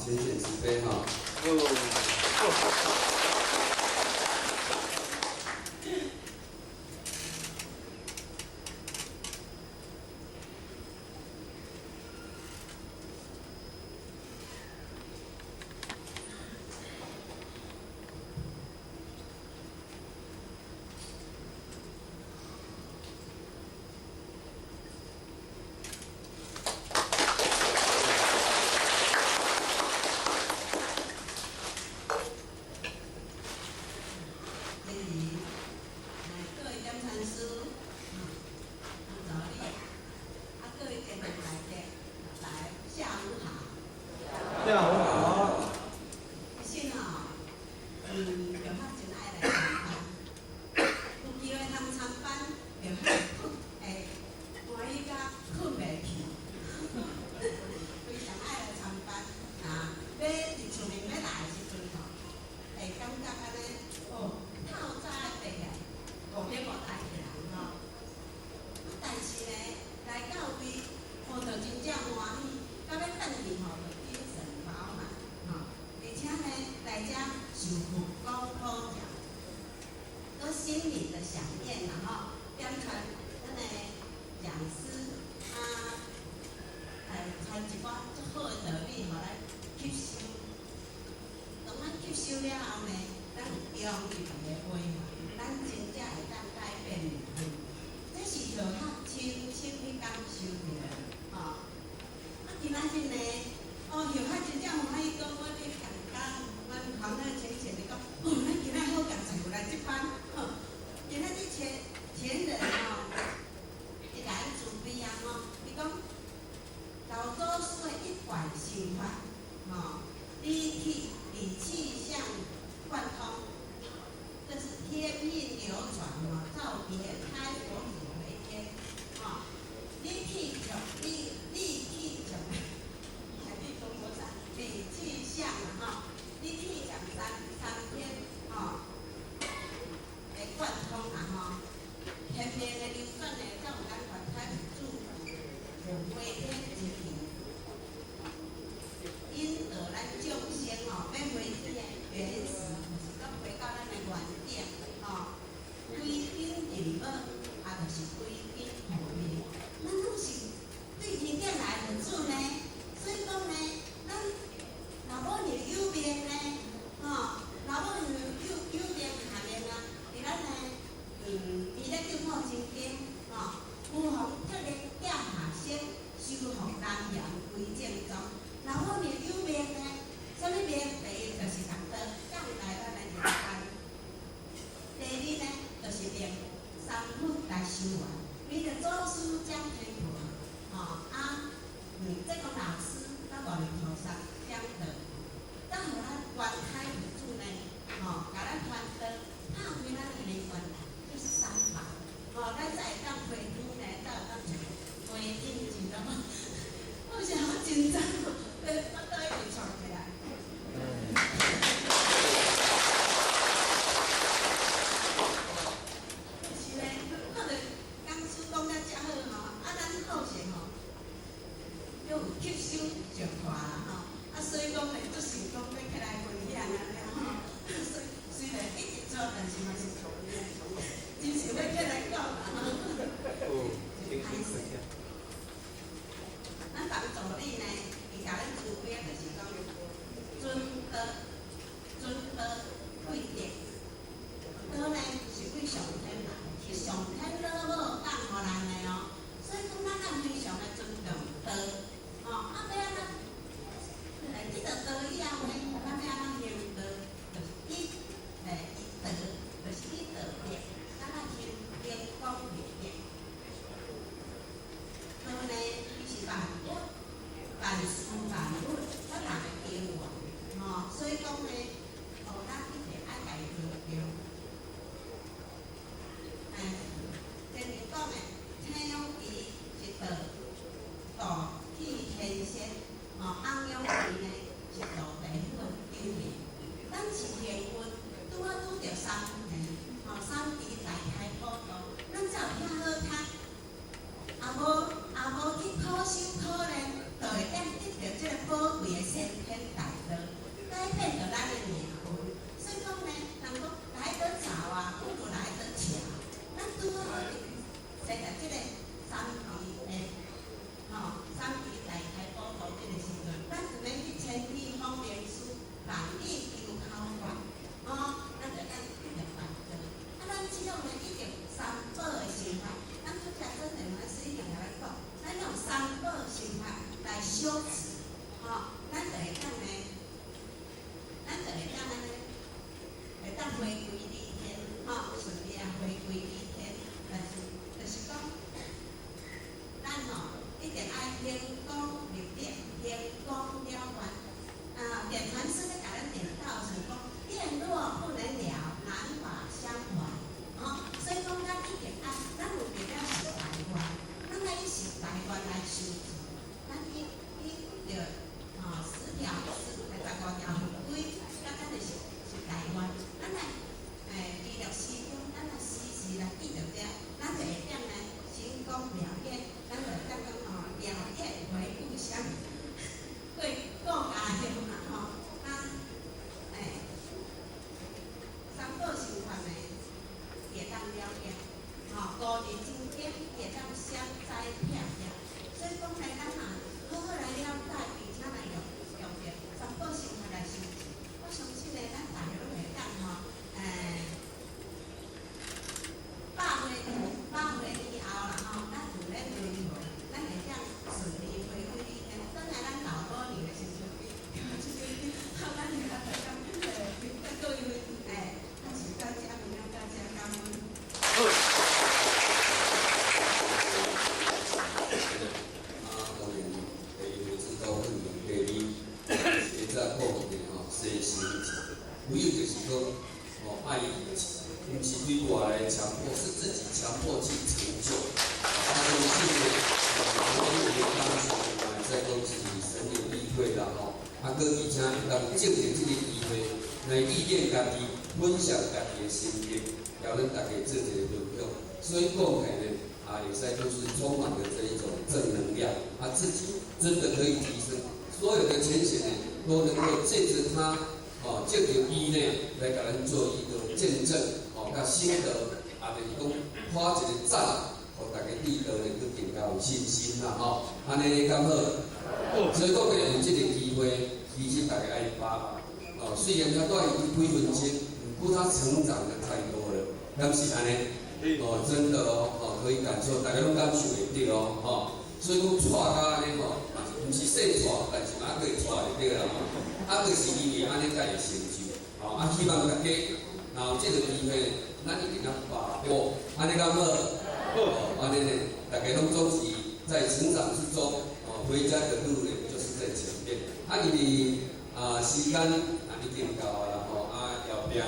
淺淺慈悲哈。各位點傳師、助理，啊，各位天人大德，大家下午好。下午好。其實吼，著較真愛來參班，有機會通參班，著較會歡喜甲睏袂去，非常愛來參班。啊，欲佇厝面欲來的時陣吼，會感覺按呢，哦，透早爬起來，5點我才起來吼。但是呢，來到位，哦，就真正歡喜，到欲轉去吼，就精神飽滿吼，而且呢，來遮受佛光普照，閣心靈的饗宴啦吼，點傳咱的講師啊，傳一寡足好的道理，予咱吸收。當咱吸收了後呢，咱有用入來的話，咱真正會當改變命運。這是著較深深去感受著的，吼。啊，今仔日呢，哦，後較真正歡喜講，阮咧共講，阮黃樂淺淺咧講，哦，咱今仔好佳哉有來這班，吼。今仔日前前人吼，伊共咱慈悲啊吼，伊講老祖師的一貫心法，吼，理氣理氣相貫通，這是天命流轉吼，造別開佛祖回天，吼，理氣相理理氣相，你講無啥？理氣相啊吼，理氣相三三天吼，會貫通啊吼，天命的流轉呢，才有咱觀開佛祖回天之氣，引導咱眾生吼，欲回天的原始，就是講回到咱的原點吼，歸根認寶，啊，就是歸根護命。咱攏是對天頂來的佛祖呢，所以講呢，咱若無你有命呢，吼，若無你有命下面啊，佇咱的佇咧《淨土真經》吼，有逢特力劍下生，修復南陽歸正宗。若無你有命呢，啥物命？第一就是共道降來咱的人間。第二呢，就是憑三佛來修緣，為著祖師講天菩，吼啊，這個老師佮五力菩薩講道，才予咱觀開佛祖呢，吼，共咱傳道，拍開咱的靈魂，就是三寶，吼，咱才會當回天呢，才有當一個回天真了，我是好緊張，我都一直喘起來。是呢，看著講師講甲遮好吼，啊，咱好勢吼，閣有吸收上大啦吼，啊，所以講呢，足想講欲起來分享按呢吼，雖雖然一直做，但是嘛是真想欲起來講啦吼。哦，清晰可見。咱房助理呢，伊共咱慈悲就是講尊道尊道貴德，道呢是對上天來，是上天老母降予咱的哦，所以講咱愛非常的尊重道，吼，啊欲按怎？得到道以後呢，咱欲按怎行道？就是以道，就是以道德，咱愛行行廣明德。道呢，伊是萬物、萬事萬物，咱人的根源，吼，所以講呢，哦，咱一定愛共伊尊重。前面講的青陽旗是道，道氣天仙，吼，紅陽旗呢是道地府的長命。咱是幸運，拄仔拄著三旗，吼，三旗大開普度，咱才有遐好讀。啊無啊無去苦修苦練，就會當得著這個寶貴的先天大德。唯有就是講，哦，愛毋是對外來強迫，是自己強迫去成就。啊，相信呢，我們當時嘛會使講是神有意會啦吼。啊，閣而且會當藉著這個機會來歷練家己，分享家己的心得，共咱大家做一個分享。所以講起來呢，啊，會使講是充滿了這一種正能量，啊，自己真的可以提升。所有的淺顯呢，都能夠借着他，哦，借著伊呢，來共咱做一個見證，哦，佮心得，啊，就是講誇一個讚，予大家對道呢，閣更加有信心啦，吼，按呢敢好？所以講呢，有這個機會，其實大家愛把握。哦，雖然才短幾分鐘，毋過他成長的太多了，敢是按呢？哦，真的哦，哦，可以感受，大家攏感受會著哦，吼。所以講帶甲按呢吼，嘛是毋是細帶，但是嘛閣會帶就對啦吼。啊，就是因為按呢才會成就。吼，啊，希望大家若有這個機會，咱一定要把握，按呢敢好？哦，按呢呢，大家攏總是在成長之中，哦，回家的路呢，就是在前面。啊，因為啊，時間啊已經到啊啦吼，啊，後壁的，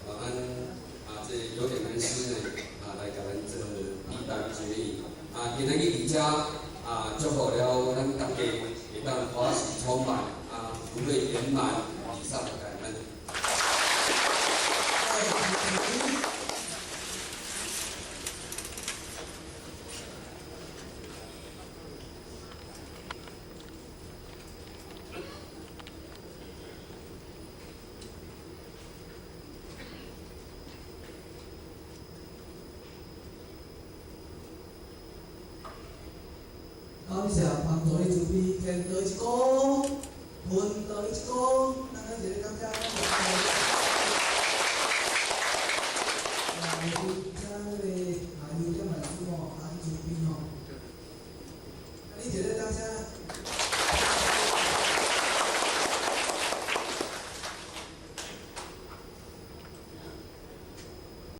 啊，咱啊，這有點難師呢，啊，來共咱做閉單決議。啊，今仔日佇遮啊，祝福了咱大家會當歡喜充滿，啊，福慧圓滿，以上感恩。感謝幫助你慈悲，天道一光，聞道一光，咱來一個感謝。